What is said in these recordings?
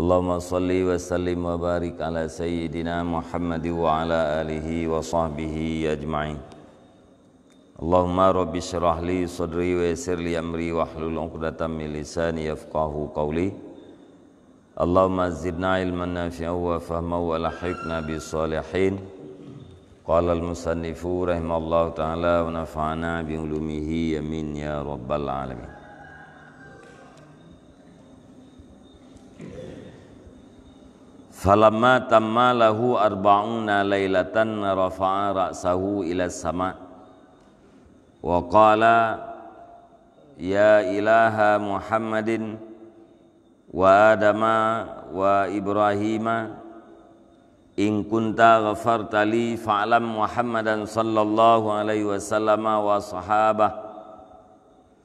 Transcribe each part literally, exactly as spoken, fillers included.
Allahumma shalli wa sallim wa barik ala sayyidina Muhammad wa ala alihi wa sahbihi ajma'in. Allahumma rabbi shrah li sadri wa yassir li amri wahlul 'uqdatam min lisani yafqahu qawli. Allahumma zidna ilman nafi'a wa fahma wa alhiqna bis salihin. Qala al-musannifu rahimahullahu ta'ala wa nafa'ana bi ulumihi, amin ya rabbal alamin. Falamma tamma lahu arba'una lailatan rafa'a ra'sahu ila sama wa qala, "Ya ilaha Muhammadin wa Adama wa Ibrahima, in kunta ghafarta li fa'lam Muhammadan sallallahu alaihi wasallama wa sahabah,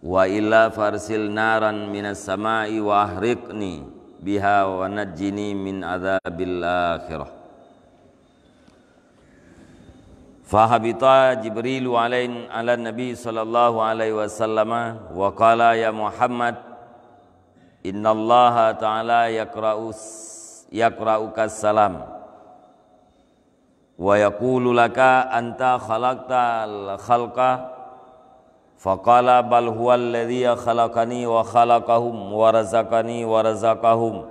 wa illa farsil naran minas sama'i wa ahriqni biha wa najjini min adzabil akhirah." Fahabita Jibrilu alain-, ala Nabi sallallahu alaihi wasallama wa qala, "Ya Muhammad, innallaha ta'ala yaqra'us-, yaqra'ukas salam wa yaqulu laka anta khalaqtal khalqa." Faqala, "Bal huwallazi khalaqani wa khalaqahum wa razaqani wa razaqahum."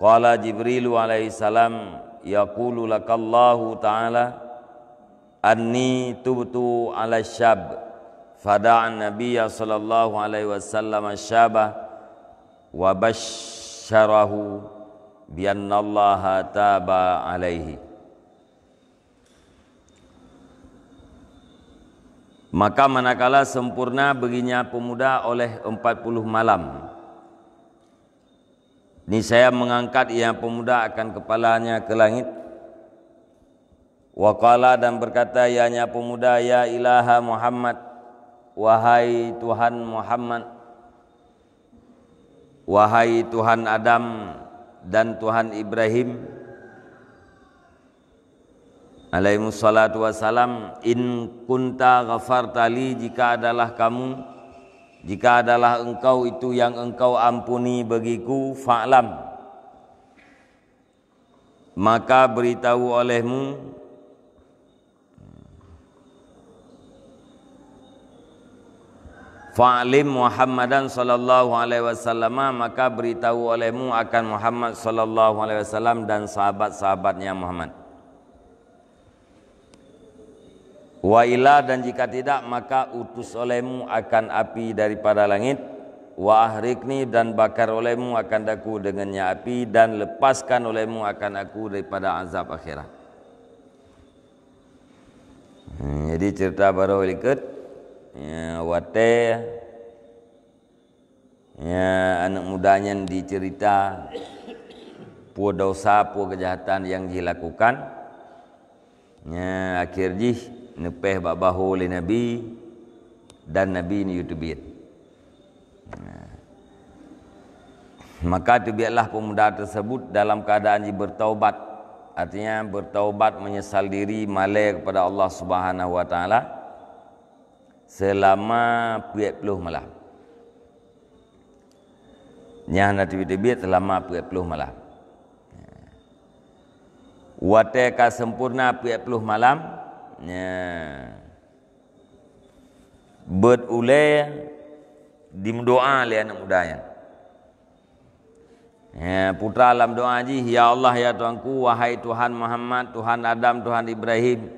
Qala Jibrilu alaihi salam, "Yaqulu lakallahu ta'ala, anni tubtu ala syab." Fada'a Nabiyya sallallahu alaihi wasallam syaba wa basyarahu bi annallaha taba alaihi. Maka manakala sempurna beuginya peumuda oleh empat puluh malam, niscaya meungangkat ia peumuda akan keupalanya keu langét. Wa qala, dan berkata ianya peumuda, "Ya ilaha Muhammad, wahai Tuhan Muhammad, wahai Tuhan Adam dan Tuhan Ibrahim alaihimussalatu wassalam, in kunta ghafarta li, jika adalah kamu, jika adalah engkau itu yang engkau ampuni bagiku, fa'lam, maka beritahu olehmu, fa'lim Muhammadan sallallahu alaihi wasallam, maka beritahu olehmu akan Muhammad sallallahu alaihi wasallam dan sahabat-sahabatnya Muhammad. Wa illa, dan jika tidak, maka utus olehmu akan api daripada langit, wa ahriqni, dan bakar olehmu akan daku dengannya api, dan lepaskan olehmu akan aku daripada azab akhirat. Hmm, jadi cerita baru likot, ya, watée, ya, aneuk muda nyan dicerita peue dosa, peue keujahatan nyang jilakukan. Ya, akhir jih neupéh bak bahô lé Nabi dan Nabi neuyue teubiet. Nah. Maka teubietlah peumuda tersebut dalam keadaan jih bertaubat, artinya bertaubat menyesal diri, malée kepada Allah Subhanahu wa Taala selama peuet ploh malam. Nyan na teubiet-teubiet selama peuet ploh malam. Watée ka sempurna peuet ploh malam, nya, beuet ulée dimeudoá lé aneuk muda nyan. Ya, putra lam doá jih, "Ya Allah, ya Tuhanku, wahai Tuhan Muhammad, Tuhan Adam, Tuhan Ibrahim,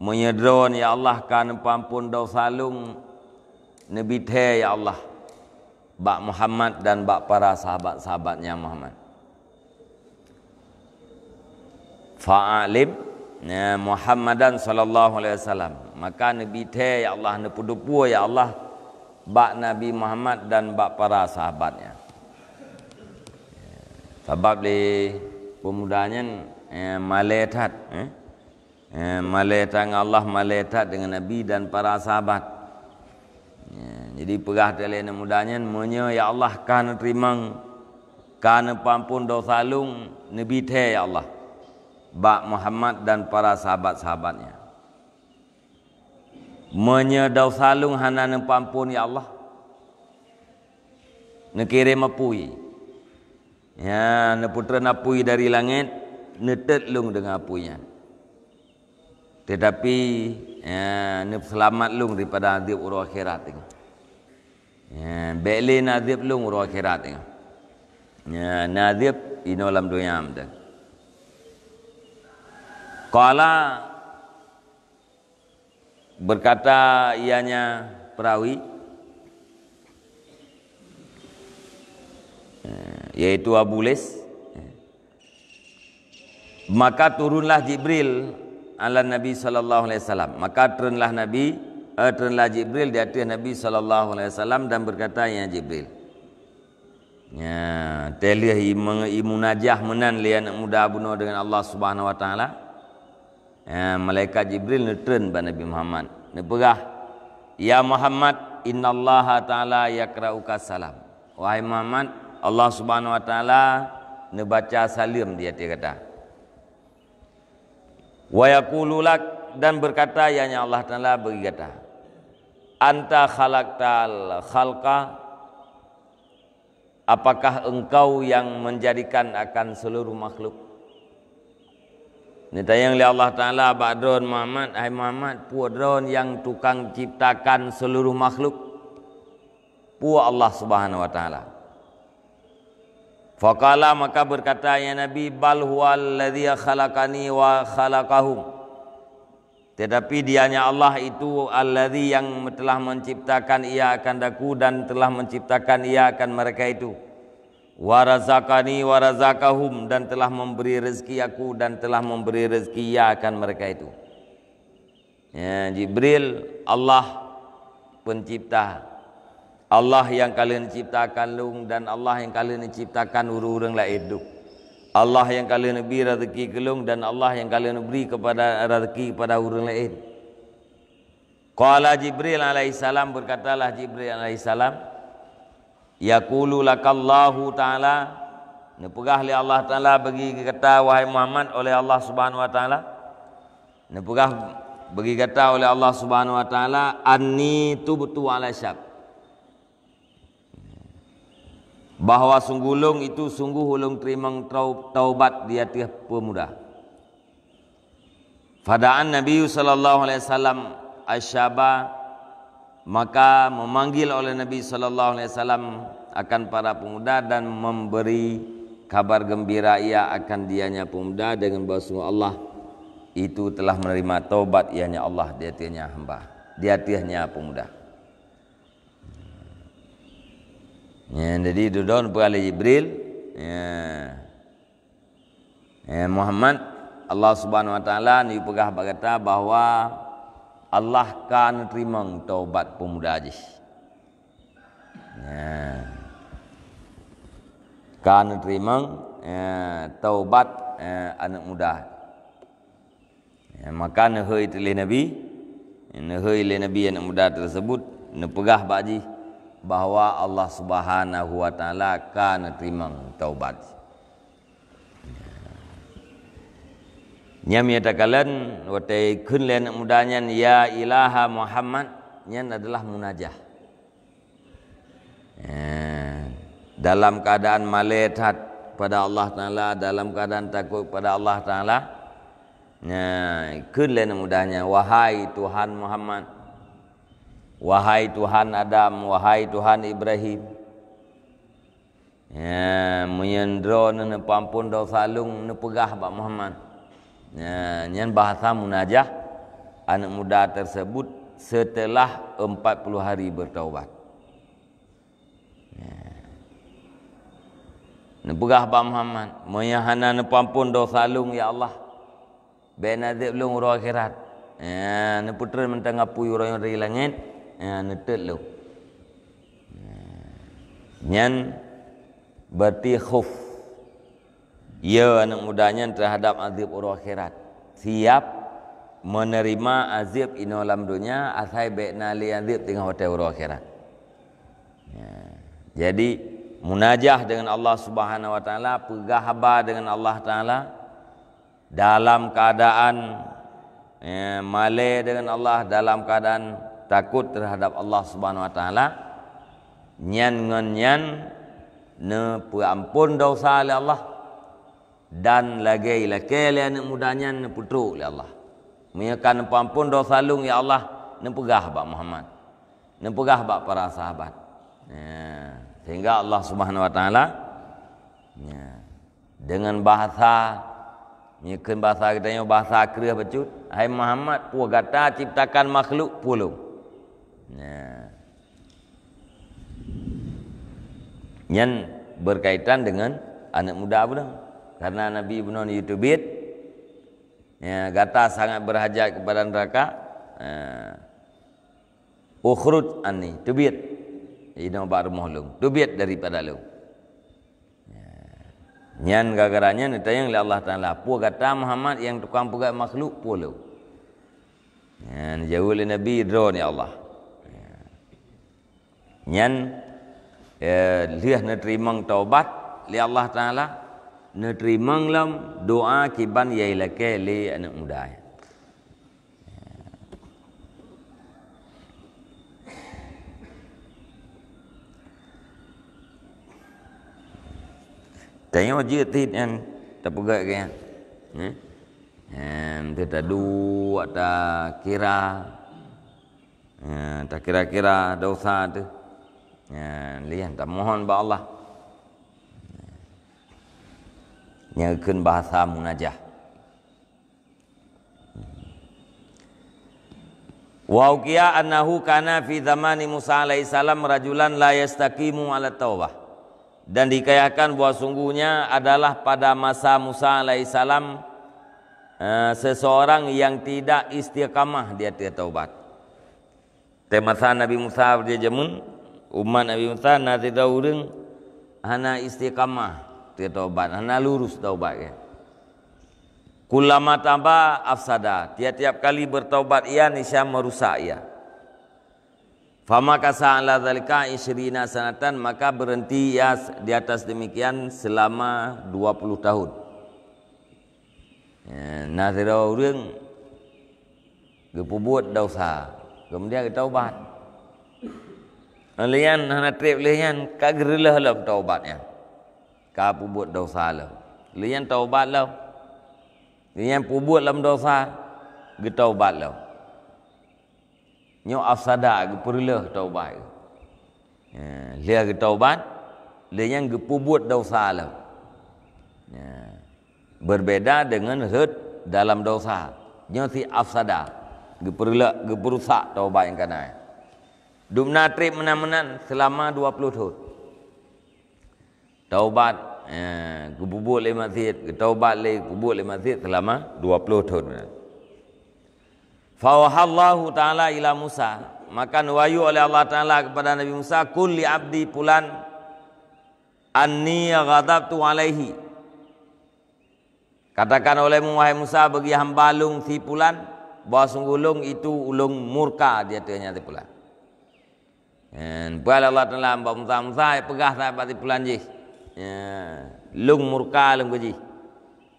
meunyoe droeneuh, ya Allah, ka neupeuampon desya lôn, neubi thée, ya Allah, bak Muhammad dan bak para sahabat-sahabatnya Muhammad." Fa'alim, ya, Muhammadan sallallahu alaihi wasallam. Maka neubi thée, ya Allah, neupeuteupeue, ya Allah, bak Nabi Muhammad dan bak para sahabatnya. Sabab lé peumuda nyan, eh, malée that, eh. Eh, malée that ngon Allah, malée that deungon Nabi dan para sahabat. Ya, jadi peugah lé aneuk muda nyan, "Meunyoe, ya Allah, ka neuteurimong, ka neupeuampon desya lôn, neubi thée, ya Allah, bak Muhammad dan para sahabat-sahabatnya. Meunyoe desya lôn hana neupeuampon, ya Allah, neukirém apui, Ya, neupeutreun apui dari langét, neutot lôn deungon apui nyan. Teutapi, ya, neuseulamat lôn daripada azab uroe akhirat. Ya, bék lé neuazab lôn uroe akhirat. Ya, neuazab inoe lam donya mantong. Qala, berkata ianya perawi, eh, yaitu Abu Lais, eh, maka turunlah Jibril ala Nabi sallallahu alaihi wasallam. Maka treunlah Nabi, eh, treunlah Jibril di ateueh Nabi sallallahu alaihi wasallam dan berkata, "Ya Jibril." Nya, teuh lheueh i-, me-, imunajah meunan lé aneuk muda bunoe deungon Allah Subhanahu wa Taala. Ya, malaikat Jibril neutreun bak Nabi Muhammad. Neupeugah, "Ya Muhammad, innallaha ta'ala yaqra'uka salam." Wahai Muhammad, Allah Subhanahu wa Taala neubaca saleuem di ateueh gata. "Wa yaqulu lak," dan berkata, ianya Allah Taala bagi gata, "Anta khalaqtal khalqa," apakah engkau yang menjadikan akan seluruh makhluk? Neutanyong lé Allah Taala bak droen Muhammad, "Hai Muhammad, peue droen nyang tukang ciptakan seluruh makhluk?" Peue Allah Subhanahu wa Taala. Faqala, maka berkata, ya Nabi, "Bal huwa alladzi khalaqani wa khalaqahum." Tetapi dianya Allah itu alladzi yang telah menciptakan ia akan aku dan telah menciptakan ia akan mereka itu. "Wa razaqani wa razaqahum," dan telah memberi rezeki aku dan telah memberi rezeki ia akan mereka itu. Ya, Jibril, Allah pencipta. Allah nyang ka lheueh ciptakan lôn dan Allah nyang ka lheueh ciptakan ureuëng-ureuëng laén tu. Allah nyang ka lheueh neubri rezeki keu lôn dan Allah nyang ka lheueh neubri kepada rezeki kepada ureuëng laén. Qala Jibril alaihissalam, berkatalah Jibril alaihissalam, "Yaqulu lakallahu ta'ala," neupeugah lé Allah Taala bagi gata, wahai Muhammad, oleh Allah Subhanahu wa Taala. Neupeugah bagi gata oleh Allah Subhanahu wa Taala, "Anni tubtu ala syab." Bahwa sungguh lôn itu sungguh ulôn teurimong tau-, taubat di ateueh peumuda. Fada'an Nabi sallallahu alaihi wasallam asyaba, maka memanggil oleh Nabi sallallahu alaihi wasallam akan para pemuda dan memberi kabar gembira ia akan dianya pemuda dengan bahwa sungguh Allah itu telah menerima taubat ianya Allah di ateuehnya hamba, di ateuehnya pemuda. Ya, jadi dudon peugah lé Jibril, ya. Ya, Muhammad, Allah Subhanahu wa Taala neupeugah bak gata bahwa Allah ka neuteurimong taubat peumuda jih. Ya. Ka neuteurimong, ya, taubat, ya, aneuk muda. Ya, maka neuhôi teulé Nabi, neuhôi lé Nabi aneuk muda tersebut, neupeugah bak jih bahwa Allah Subhanahu wa Taala ka neuteurimong taubat. Nyan meunyo takalon watée kheun lé aneuk muda nyan, "Ya ilaha Muhammad," nyan adalah munajah. Eh, dalam keadaan malée that pada Allah Taala, dalam keadaan takot pada Allah Taala, nah, kheun lé aneuk muda nyan, "Wahai Tuhan Muhammad, wahai Tuhan Adam, wahai Tuhan Ibrahim." Ya, meunyo droeneuh neupeuampon desya lôn, neupeugah bak Muhammad. Ya, nyan bahasa munajah aneuk muda tersebut setelah empat puluh hari bertaubat. Ya. Neupeugah bak Muhammad, "Meunyo hana neupeuampon desya lôn, ya Allah, bék neuazab lôn uroe akhirat." Ya, neupeutreun mantong apui uroe nyoe dari langét, ya, neutot lôn. Ya. Nyan berarti khauf. Ya, aneuk muda nyan terhadap azab uroe akhirat. Siap menerima azab inoe lam donya, asai bék na lé azab teungoh watée uroe akhirat. Ya. Jadi, munajah dengan Allah Subhanahu wa Taala, peugah haba dengan Allah Taala dalam keadaan, ya, malée dengan Allah, dalam keadaan takot terhadap Allah Subhanahu wa Taala. Nyan ngon nyan Neupeuampon desya lé Allah, dan lagée ilakée lé aneuëk muda nyan neupeutrok lé Allah. Meunyoe ka neupeuampon desya lôn, ya Allah, neupeugah bak Muhammad, neupeugah bak para sahabat. Ya, sehingga Allah Subhanahu Wa Taala, ya, dengan bahasa, nyeukheun bahasa geutanyoe, bahasa kreueh bacut, "Hai Muhammad, peue gata ciptakan makhluk peue lôn?" Ya. Nyan berkaitan dengan aneuëk muda bunoe. Karena Nabi bunoe neuyue teubiet, ya, gata sangat berhajat kepada neraka. Ya. "Ukhruj anni, teubiet inoe bak rumoh lôn, teubiet daripada lôn." Ya. Nyan gara-gara nyan neutanyong lé Allah Taala, "Peue gata Muhammad nyang tukang peugah makhluk peue lôn?" Ya, neujaweueb lé Nabi, "Droeneuh ya Allah." Ya. Nyan, eh, lheueh neuteurimong taubat lé Allah Taala, neuteurimong lom doa kiban nyang ilakée lé aneuëk muda nyan. Tanyoe jeuet cit nyan tapeugah keu nyan. Eh? Em, teuh taduek takira. Eh, takira-kira desya teuh. Eh, lian tamohon bak Allah. Nyan kheun bahasa munajah. Wa ukiya annahu kana fi zamani Musa alaihissalam rajulan la yastaqimu ala taubah. Dan dikayahkan bahwa sungguhnya adalah pada masa Musa alaihissalam, eh, seseorang yang tidak istiqamah di atas taubat. Teumasa Nabi Musa bak jameun, umat Nabi Musa na sidroe ureuëng hana istiqamah teutobat, hana lurus taubat geuh. Kullama taba afsada, tiap-tiap kali bertaubat ia, niscaya merusak ia. Famakasa ala zalika isyrina sanatan, maka berhenti ia di atas demikian selama dua puluh tahun. Ya, na sidroe ureuëng geupeubuet desya, kemudian geutaubat. Lheueh nyan hana treb lheueh nyan ka geureuloh lom taubat nyan. Ka peubuet desya lom. Lheueh nyan taubat lom. Lheueh nyan peubuet lom desya, geutaubat lom. Nyoe afsada, geupeureuloh taubat. Ya, lheueh geutaubat, lheueh nyan geupeubuet desya lom. Ya. Berbeda dengan rhot dalam desya. Nyoe si afsada, geupeureuloh, geupeurusak taubat nyang ka na. Dum na treb meunan-meunan seulama dua puluh thon. Taubat, eh, geupeubuet lé maksiet, geutaubat lé, geupeubuet lé maksiet seulama dua puluh thon. Fa auhallahu ta'ala ila Musa, maka neuwahyu oleh Allah Taala kepada Nabi Musa, "Qul li abdi fulan anni ghadabtu alaihi." Katakan olehmu, wahai Musa, bagi hamba lôn si fulan, bahwa sungguh lôn itu ulôn murka di ateueh nyan si fulan. Nyan, peugah lé Allah Taala bak Musa, "Musa, peugah sahabat si fulan jih. Ya, lôn murka lôn keu jih.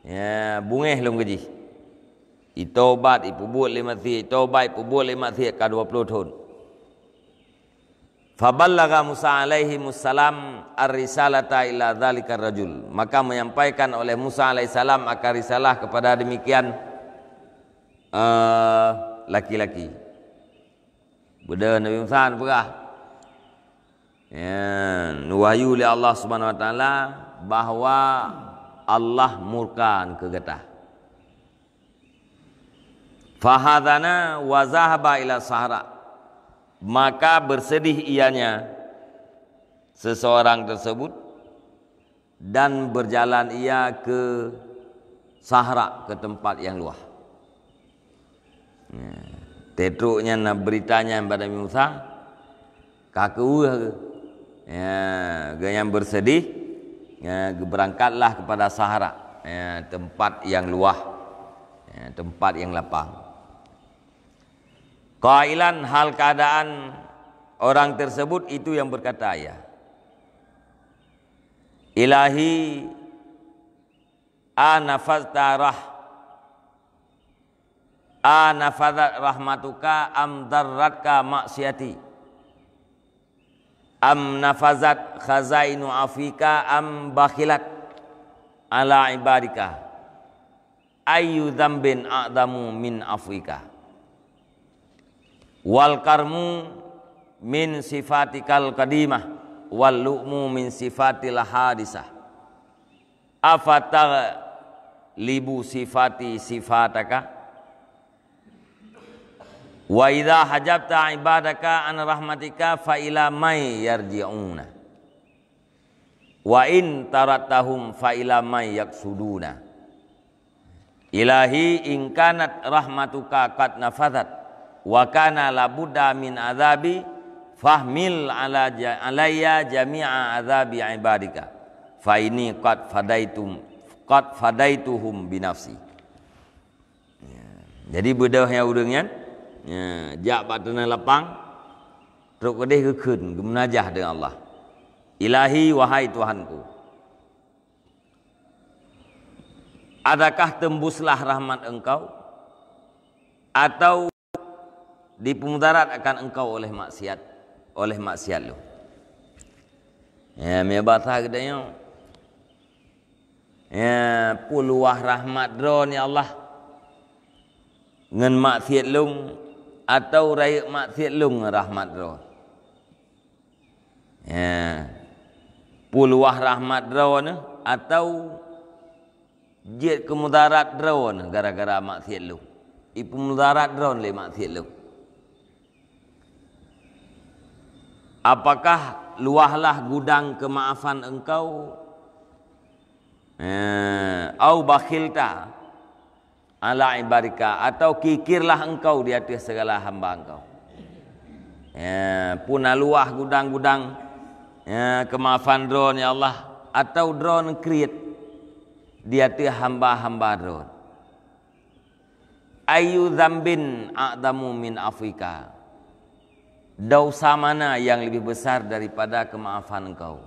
Ya, beungéh lôn keu jih. Itobat, ipeubuet lé maksiet, itobat, ipeubuet lé maksiet ka dua puluh thon." Faballagha Musa alaihi wassalam ar-risalata ila dzalikar rajul. Maka menyampaikan oleh Musa alaihissalam akan risalah kepada demikian, eh, laki-laki. Beudôh Nabi Musa neupeugah, ya, neuwahyu lé Allah Subhanahu wa Taala bahwa Allah murka keu gata. Fahazana wa zahaba ila sahara. Maka bersedih ianya, seseorang tersebut, dan berjalan ia ke sahara, ke tempat yang luah. Ya. Teutrok nyan na berita nyan bak Nabi Musa, ka keuweuh geuh. Ya, geuh nyan bersedih, ya, geuberangkatlah kepada sahara, ya, tempat yang luah, ya, tempat yang lapang. Qailan, hal keadaan orang tersebut itu yang berkata, ya, "Ilahi, anafazta rah-, anafazat rahmatuka am darratka maksiati?" Am nafazat khazainu afwika am bakhilat ala ibadika. Ayyu dzambin a'dzamu min afwika. Wal karmu min sifatikal qadimah, wal lu'mu min sifatil hadisah. Afataghlibu sifati sifataka. Wa idza hajabta ibadaka an rahmatika fa ila may yarji'una. Wa in tarattahum fa ila may yaksuduna. Ilahi, in kanat rahmatuka qad nafazat wa kana labudda min azabi, fahmil ala ja-, alayya jami'a azabi ibadika. Fa ini qad fadaitum, qad fadaituhum binafsi. Ya. Jadi beudôh nyang ureuëng nyan, ya, jak bak teunang lapang, trok keudeh geukheun, geumunajah deungon Allah. Ilahi, wahai Tuhanku, adakah tembuslah rahmat Engkau, atau dipeumudarat akan Engkau oleh maksiat, oleh maksiat lôn? Ya, meubaca geutanyoe. Ya, peuluwah rahmat Droe, ya Allah, ngon maksiat lôn, atau rayeuk maksiat lôn ngon rahmat Droe? Ya, peuluwah rahmat Droe nyoe, atau jeuet keu mudarat Droe nyoe gara-gara maksiat lôn? Ipeumudarat Droe lé maksiat lôn. Apakah luwahlah gudang keumaafan Engkau, eh, au bakhilta ala ibadika, atau kikirlah Engkau di ateueh segala hamba Engkau? Eh, peue na luwah gudang-gudang, eh, keumaafan Droe, ya Allah, atau Droe kriet di ateueh hamba-hamba Droe? Ayyu dzambin a'dzamu min afwika? Dosa mana yang lebih besar daripada keumaafan Engkau?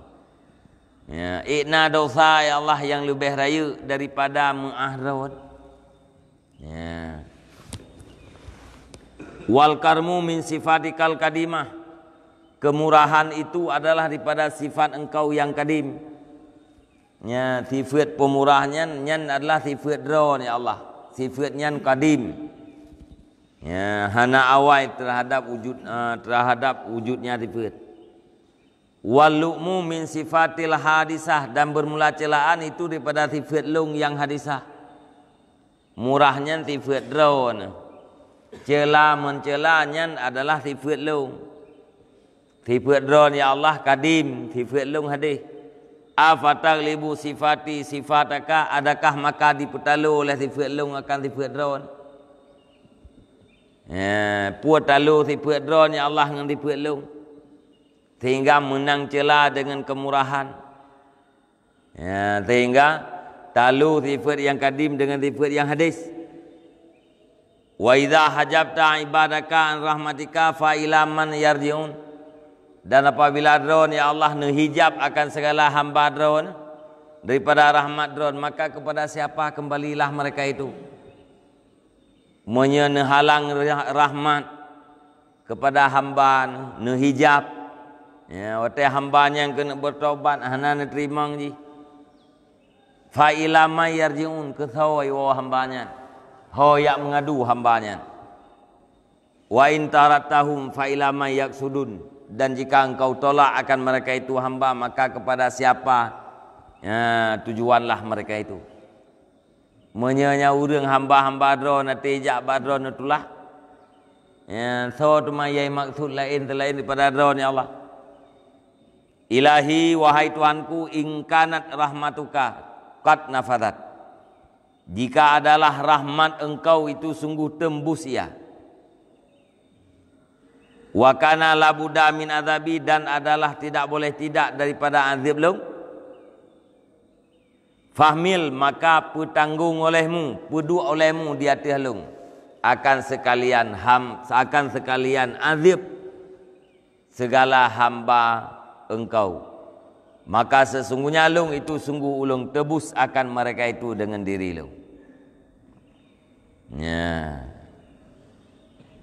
Ya, ék na dosa, ya Allah, nyang leubeh rayeuk daripada meuáh Droe? Ya. Wal karmu min sifatikal qadimah. Kemurahan itu adalah daripada sifat Engkau yang kadim. Nya, sifeuet peumurah nyan, nyan adalah sifeuet Droe, ya Allah. Sifeuet nyan kadim. Ya, hana awai terhadap wujud, eh, terhadap wujudnya sifeuet. Wal lu'mu min sifatil hadisah, dan bermula celaan itu daripada sifeuet lôn nyang hadisah. Murah nyan sifeuet Droe nyoe. Ceula meuncela nyan adalah sifeuet lôn. Sifeuet Droe, ya Allah, kadim, sifeuet lôn hadis. Afataghlibu sifati sifataka, adakah maka dipeutalo oleh sifeuet lôn akan sifeuet Droe? Eh, peue talo sifeuet Droe, ya Allah, ngon sifeuet lôn, sehingga meunang ceula deungon keumurahan? Ya, sehingga talo sifeuet nyang kadim deungon sifeuet nyang hadis. Wa idza hajabta ibadaka an rahmatika fa ila man yarji'un. Dan apabila Droe, ya Allah, neuhijab akan segala hamba Droe daripada rahmat Droe, maka kepada siapa kembalilah mereka itu? Meunyoe neuhalang rah-, rahmat kepada hamba neuhijab, ya, watée hamba nyan keuneuk beutobat hana neuteurimong jih, fa ila may yarji'un, keu soe iwoe hamba nyan? Ho jak meungadu hamba nyan? Wa in tarattahum fa ila may yaksudun, dan jika engkau tolak akan mereka itu hamba, maka kepada siapa, ya, tujuanlah mereka itu? Meunyoe nyan ureuëng hamba-hamba Droe na teuh jak bak Droe neutulak, ya, soe teuma nyang maksud laén seulaén daripada Droe, ya Allah? Ilahi, wahai Tuhanku, in kanat rahmatuka qad nafazat. Jika adalah rahmat Engkau itu sungguh teumbus ia. Wa kana labuda min azabi, dan adalah tidak boleh tidak daripada azab lôn. Fahmil, maka peutanggong olehmu, peuduek olehmu di ateueh lôn, akan seukalian ham-, akan seukalian azab segala hamba Engkau. Maka sesungguhnya lôn itu sungguh ulôn teubus akan mereka itu deungon diri lôn. Nya.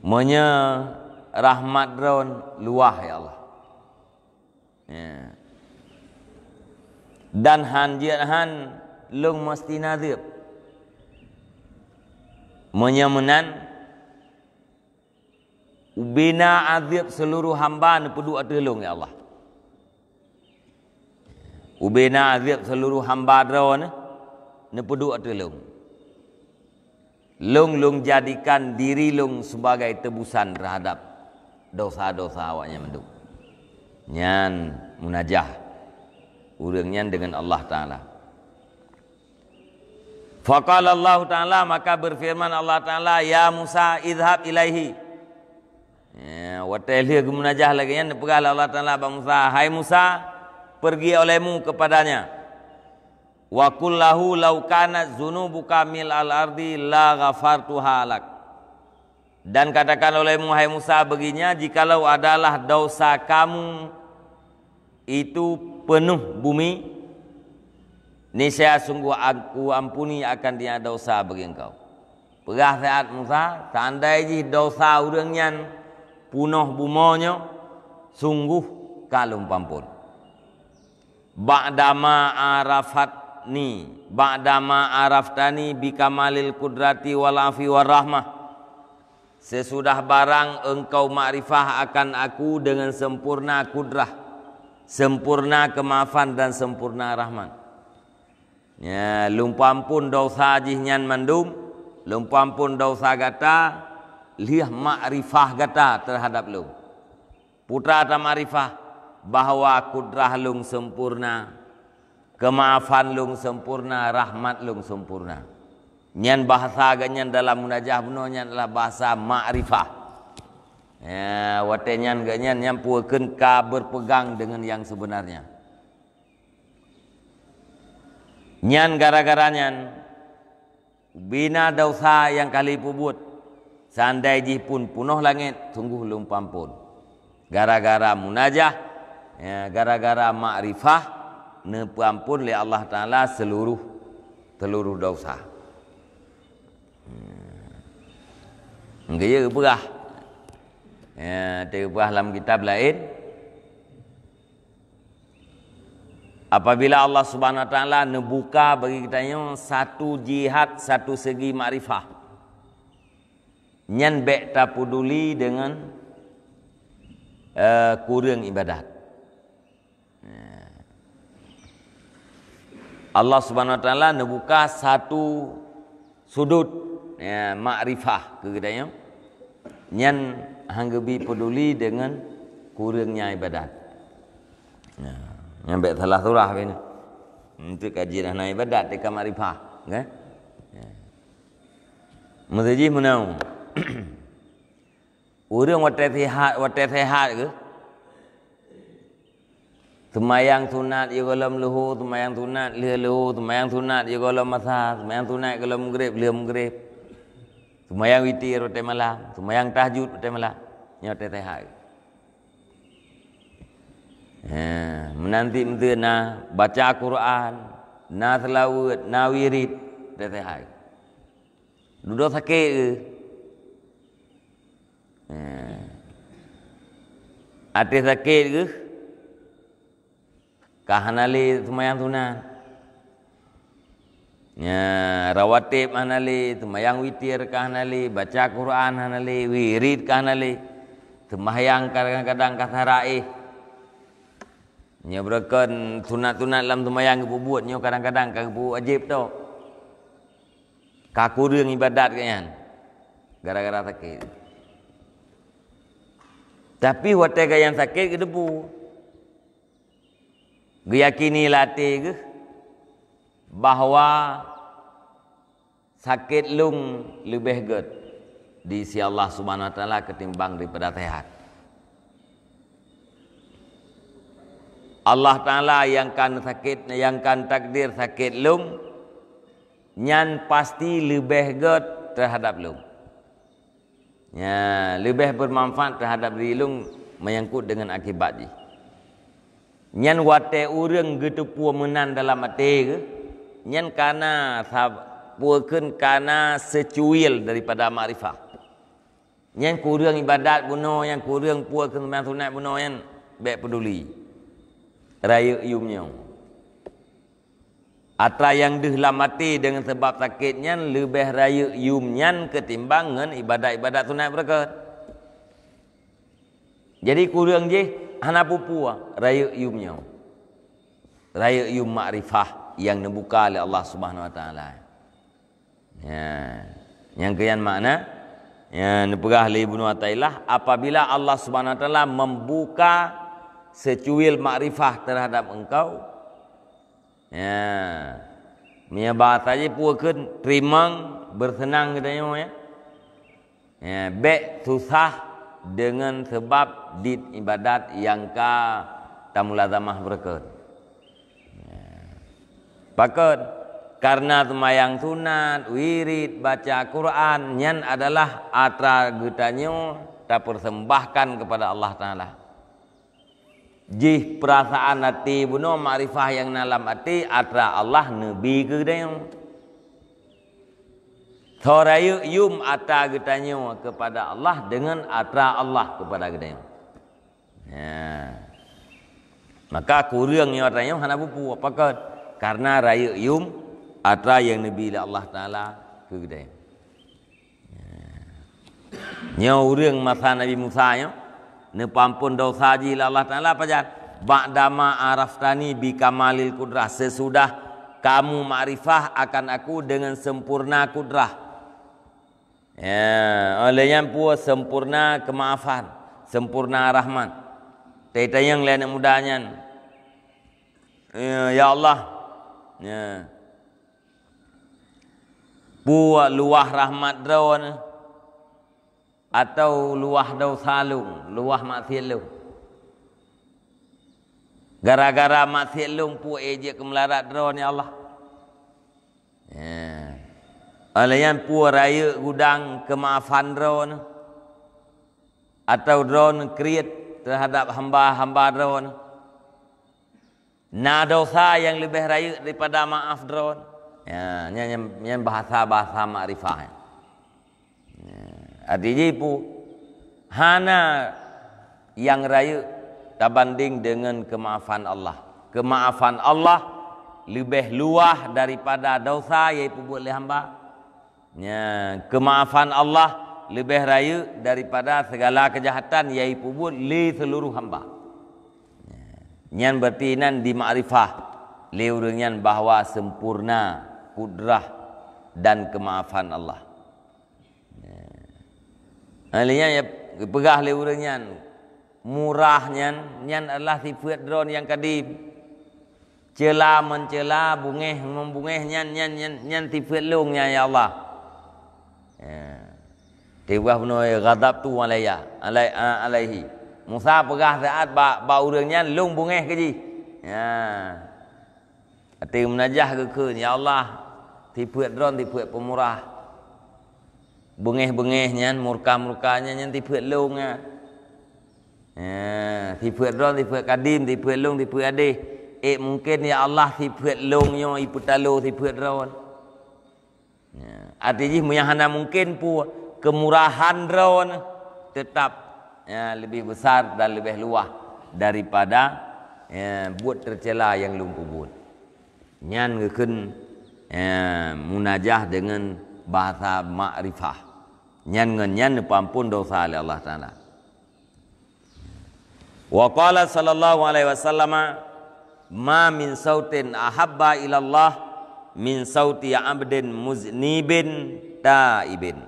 Meunyoe rahmat Droe luwah, ya Allah. Ya. Dan han jeuet han lôn meuseuti na adeueb. Meunyoe meunan, ubena adeueb seuluruh hamba neupeuduek ateueh lôn, ya Allah. Ubena adeueb seuluruh hamba Droeneuh neupeuduek ateueh lôn. Lôn, lôn jadikan diri lôn sebagai teubusan teuhadab dosa-dosa awaknyan mandum. Nyan munajah ureuëng nyan deungon Allah Taala. Faqala Allahu Taala, maka beufeureuman Allah Taala, "Ya Musa, idhhab ilaihi." Ya, watée lheueh geumunajah lagée nyan, neupeugah lé Allah Taala bak Musa, "Hai Musa, pergi olehmu kepadanya. Wa qul lahu law kanat dzunubuka mil'al ardi la ghafartuha lak." Dan katakan olehmu, hai Musa, begini, jikalau adalah dosa kamu itu penuh bumi, niscaya sungguh Aku ampuni akan dia dosa bagi engkau. Peugah siat Musa, seandai jih dosa ureuëng nyan punoh bumoe nyoe, sungguh ka lôn pampon. Ba'dama arafatni, ba'dama araftani bikamalil qudrati wal afi war rahmah. Sesudah barang engkau makrifah akan Aku dengan sempurna kudrah, sempurna kemaafan dan sempurna rahmat. Ya, lôn pampon dosa jih nyan mandum, lôn pampon dosa gata, lheueh makrifah gata teuhadab lôn. Peue ta makrifah bahwa kudrah lôn sempurna, kemaafan lôn sempurna, rahmat lôn sempurna. Nyan bahasa geuh nyan dalam munajah bunoe nyan adalah bahasa makrifah. Ya, watée nyan geuh nyan, nyan peue kheun ka berpegang dengan yang sebenarnya. Nyan gara-gara nyan, bina dosa nyang ka lheueh peubuet, seandai jih pun punoh langét, sungguh lôn pampon. Gara-gara munajah, ya, gara-gara makrifah, neupeuampon lé Allah Taala seluruh, seluruh dosa. Geuyue peugah. Ya, teupeugah lam kitab laén. Apabila Allah Subhanahu Wa Taala neubuka bagi geutanyoe satu jihat, satu segi makrifah, nyan bék tapeduli deungon, eh, kureueng ibadat. Allah Subhanahu Wa Taala neubuka satu sudut, ya, makrifah keu geutanyoe, nyan han geubi peduli deungon kureueng nyang ibadat. Ya, nyan bék salah surah bina. Untuk kaji hana ibadat teuka makrifah, kan? Ya. Meuseujih meunang. Ureueng watée sihat, watée sehat geuh, seumayang sunat jigohlom leuhô, seumayang sunat lheueh leuhô, seumayang sunat jigohlom asa, seumayang sunat jigohlom meugreb lheueh meugreb, seumayang witir watée malam, seumayang tahajud watée malam, nyoe watée sehat geuh. Ha, meunan cit meuteuna baca Quran, na seulaweuet, na wirid, watée sehat geuh. Dudoe sakét geuh. Eh. Até sakét geuh, ka hana lé seumayang sunat. Nya, rawatib hana lé, seumayang witir ka hana lé, baca Quran hana lé, wirid ka hana lé. Seumayang kadang-kadang ka saraéh. Nyoe beureukan sunat-sunat lam seumayang geupeubuet, nyoe kadang-kadang ka geupeubuet wajéb tok. Ka kureueng ibadat geuh nyan, gara-gara sakét. Tapi watée geuh nyan sakét geuteupeue, geuyakini lam até geuh bahwa sakét lôn leubeh gét di sisi Allah Subhanahu Wa Taala ketimbang daripada sehat. Allah Taala nyang ka sakét, nyang ka takdir sakét lôn, nyan pasti leubeh gét teuhadab lôn. Nya, leubeh beumanfaat teuhadab diri lôn meunyangkot deungon akibat jih. Nyan watée ureueng geuteupeue meunan dalam até geuh, nyan kana sab-, peue kheun kana seucuil daripada makrifah. Nyan kureueng ibadat bunoe, nyan kureueng peue kheun seumayang sunat bunoe nyan bék peduli. rayeuk yum nyoe. Atra nyang deuh lam até deungon sabab sakét nyan leubeh rayeuk yum nyan keutimbang ngon ibadat-ibadat sunat beureukat. Jadi kureueng jih hana peue-peue rayeuk yum nyoe. Rayeuk yum makrifah nyang neubuka lé Allah Subhanahu Wa Taala. Ya. Nyang keu nyan makna, ya, neupeugah lé Ibnu Athaillah, apabila Allah Subhanahu Wa Taala membuka seucuil makrifah terhadap engkau, ya, meunyoe bahasa jih peue kheun, teurimong, bersenang geutanyoe, ya. Ya, bék susah deungon sabab dit ibadat nyang ka tamulazamah beureukat. Pakon? Karena seumayang sunat, wirid, baca Quran, nyan adalah atra geutanyoe tapersembahkan kepada Allah Taala. Jih peurasaan até bunoe, makrifah nyang na lam até, atra Allah neubi keu geutanyoe. Soe rayeuk yum atra geutanyoe kepada Allah deungon atra Allah kepada geutanyoe. Ya. Maka kureueng nyoe atra nyoe hana peue-peue. Pakon? Karena rayeuk yum atra nyang neubi lé Allah Taala keu geutanyoe. Ya. Nyoe ureueng masa Nabi Musa nyoe, neupeuamphon desya jih lé Allah Taala pajan? "Ba'dama araftani bi kamalil qudrah," sesudah kamu makrifah akan aku dengan sempurna kudrah. Ya, óh lheueh nyan peue? Sempurna keumaafan, sempurna rahmat. Tanyong lé aneuk muda nyan, "Ya, ya Allah, ya, peue luwah rahmat Droeneuh atawa luwah desya lôn, luwah maksiet lôn? Gara-gara maksiet lôn peue ék jeuet keu meularat Droeneuh, ya Allah?" Ya. Óh lheueh nyan peue rayeuk gudang keumaafan Droeneuh atawa Droeneuh kriet teuhadap hamba-hamba Droeneuh? Na desya nyang leubeh rayeuk daripada maaf Droeneuh? Ya, nyan, nyan, nyan bahasa-bahasa makrifah. Ya, arti jih peue? Hana nyang rayeuk tabandeng deungon keumaafan Allah. Keumaafan Allah leubeh luwah daripada desya nyang jipeubuet lé hamba. Ya, keumaafan Allah leubeh rayeuk daripada segala keujahatan nyang jipeubuet lé seuluruh hamba. Ya, nyan berarti nan dimakrifah lé ureueng nyan bahwa sempurna kudrah dan keumaafan Allah. Ya. Hal nyan nyang geupeugah lé ureueng nyan, murah nyan, nyan adalah sifeuet Droeneuh nyang kadim. Ceula meuceula, beungéh meubungéh, nyan, nyan, nyan, nyan sifeuet lôn nyan, ya Allah. Ya. Tiwah bunoe ghadabtu alaiya, alai-, a-, alaihi. Musa peugah saát bak, bak ureueng nyan, "Lôn beungéh keu jih." Ya. Até meunajah geukheun, "Ya Allah, sifeuet Droeneuh sifeuet peumurah. Beungéh-beungéh nyan, murka-murka nyan, nyan sifeuet lôn nyan. Ya, sifeuet Droeneuh sifeuet kadim, sifeuet lôn sifeuet adéh. Ék mungken, ya Allah, sifeuet lôn nyoe jipeutalo sifeuet Droeneuh?" Ya, arti jih meunyo hana mungken peue, keumurahan Droeneuh teutap, ya, leubeh besar dan leubeh luwah daripada, ya, buet teuceula nyang lôn peubuet. Nyan geukheun, ya, munajah deungon bahasa makrifah. Nyan ngon nyan neupeuamphon desya lé Allah Taala. Wa qala sallallahu alaihi wasallama, "Ma min sautin ahabba ilallah min sauti abdin muznibin taibin."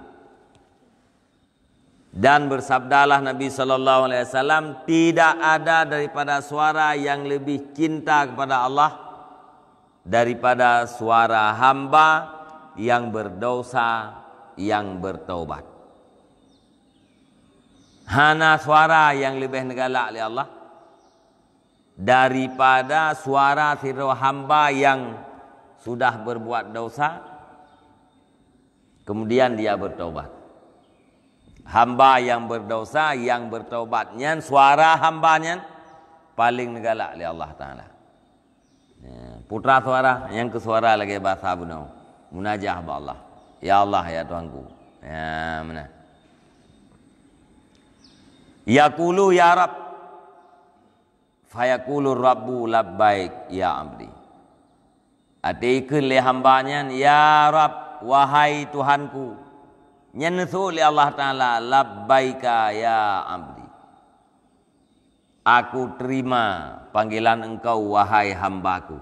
Dan bersabdalah Nabi sallallahu alaihi wasallam, "Tidak ada daripada suara yang lebih cinta kepada Allah daripada suara hamba yang berdosa, yang bertaubat." Hana suara nyang leubeh neugalak lé Allah daripada suara sidroe hamba nyang sudah berbuat dosa, kemudian dia bertobat. Hamba nyang berdosa, nyang bertobat nyan, suara hamba nyan paleng neugalak lé Allah Taala. Ya, putra suara, nyang keu suara lagée basa bunoe. Munajah bak Allah. "Ya Allah, ya Tuhanku." Ya, meunan. Yaqulu, "Ya Rabb, Fayaqulur Rabbu labbaik ya abdi. Até ikheun lé hamba nyan, "Ya Rabb, wahai Tuhanku." Nyan neuseuôt lé Allah Taala, "Labbaika ya abdi." Aku terima panggilan Engkau, wahai hamba-Ku.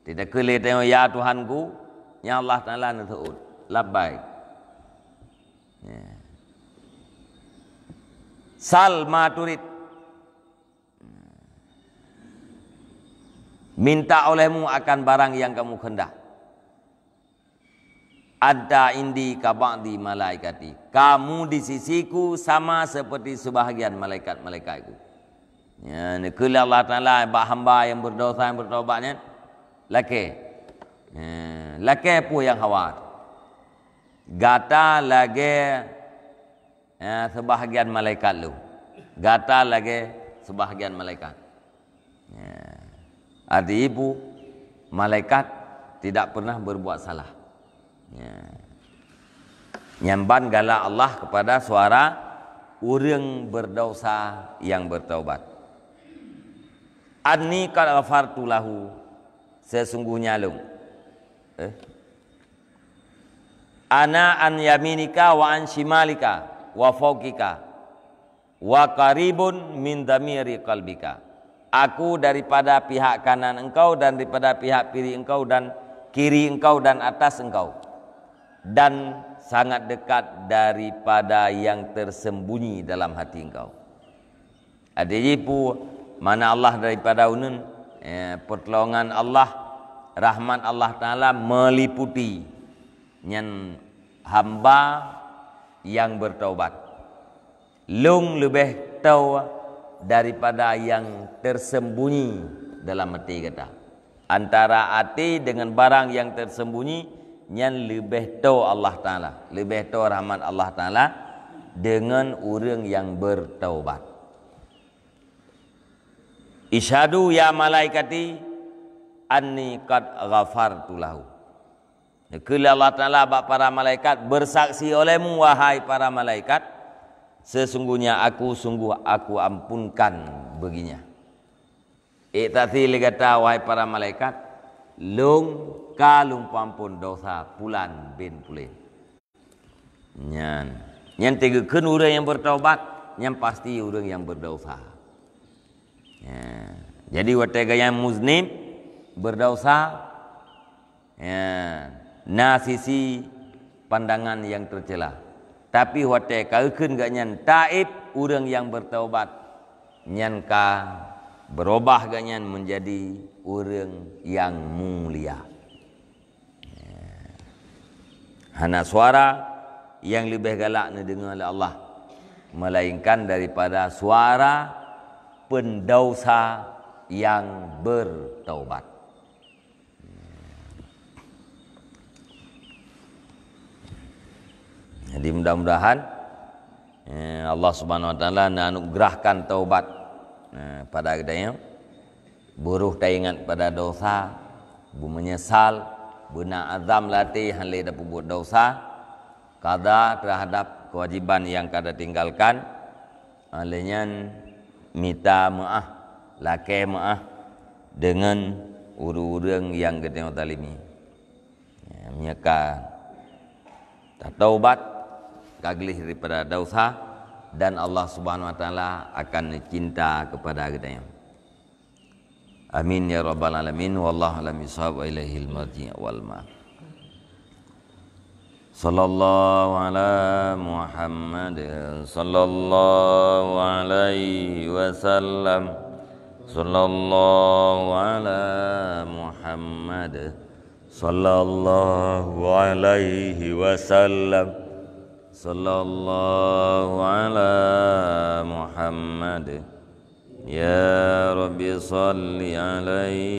Tidak keu lé teuh, "Ya Tuhanku," nyan Allah Taala neuseuôt, "Labbaik." Ya. "Sal ma turid." Minta olehmu akan barang yang kamu kehendak. "Anta indi ka ba'di malaikati." Kamu di sisiku sama seperti sebahagian malaikat-malaikatku. Ya, neukheun lé Allah Taala bak hamba nyang berdosa, nyang bertobat nyan, lakée. Ya, lakée peue nyang hawa. Gata lagée, ya, sebahagian malaikat lôn. Gata lagée sebahagian malaikat. Ya. Arti ibu, malaikat tidak pernah berbuat salah. Ya. Nyan ban galak Allah kepada suara ureuëng berdosa yang bertaubat. "Anni qad ghafartu lahu," sesungguhnya lôn. Eh? "Ana an yaminika wa an shimalika wa fauqika, wa qaribun min damiri qalbika." Aku daripada pihak kanan engkau dan daripada pihak kiri engkau dan kiri engkau dan atas engkau, dan sangat dekat daripada yang tersembunyi dalam hati engkau. Até jipu mana Allah daripada uneun, eh, pertolongan Allah, rahmat Allah Taala meliputi nyan hamba yang bertaubat. Lôn leubeh toe daripada yang tersembunyi dalam até gata. Antara até dengan barang yang tersembunyi, nyan leubeh toe Allah Taala, leubeh toe rahmat Allah Taala dengan ureuëng yang bertaubat. "Isyhadu ya malaikati anni qad ghafartu lahu." Neukheun lé Allah Taala bak para malaikat, "Bersaksi olehmu, wahai para malaikat, sesungguhnya aku, sungguh aku ampunkan beuginya." Ikhtasi lé gata, wahai para malaikat, lôn ka lôn peuampon dosa pulan bin pulan. Nyan, nyan teugeukheun ureuëng nyang bertaubat, nyan pasti ureuëng nyang berdosa. Ya. Jadi watée gata nyang muznib, berdosa, ya, na sisi pandangan nyang teucela. Tapi watée ka geukheun gata nyan taib, ureuëng nyang bertaubat, nyan ka berubah gata nyan menjadi ureuëng nyang mulia. Hana suara nyang leubeh galak neudeungoe lé Allah, melainkan daripada suara pendosa nyang bertaubat. Jadi, mudah-mudahan, eh, Allah Subhanahu Wa Taala neuanugerahkan taubat, eh, pada geutanyoe. Beurôh taingat pada dosa, beumeunyeusal, beuna azam lam até hana lé tapeubuet dosa, qada terhadap kewajiban nyang ka tatinggalkan, lheueh nyan mita meuáh, lakée meuáh deungon ureuëng-ureuëng nyang geutanyoe zalimi. Ya, meunyoe ka tataubat, ka gleh daripada dosa, dan Allah Subhanahu Wa Taala akan cinta kepada geutanyoe. Amin ya rabbal alamin. Wallahu a'lam bishawab wa ilaihil marji' wal ma'ab. Sallallahu ala Muhammad, sallallahu alaihi wasallam. Sallallahu ala Muhammad, sallallahu alaihi wasallam. Sallallahu ala Muhammad. Ya Rabbi salli alaihi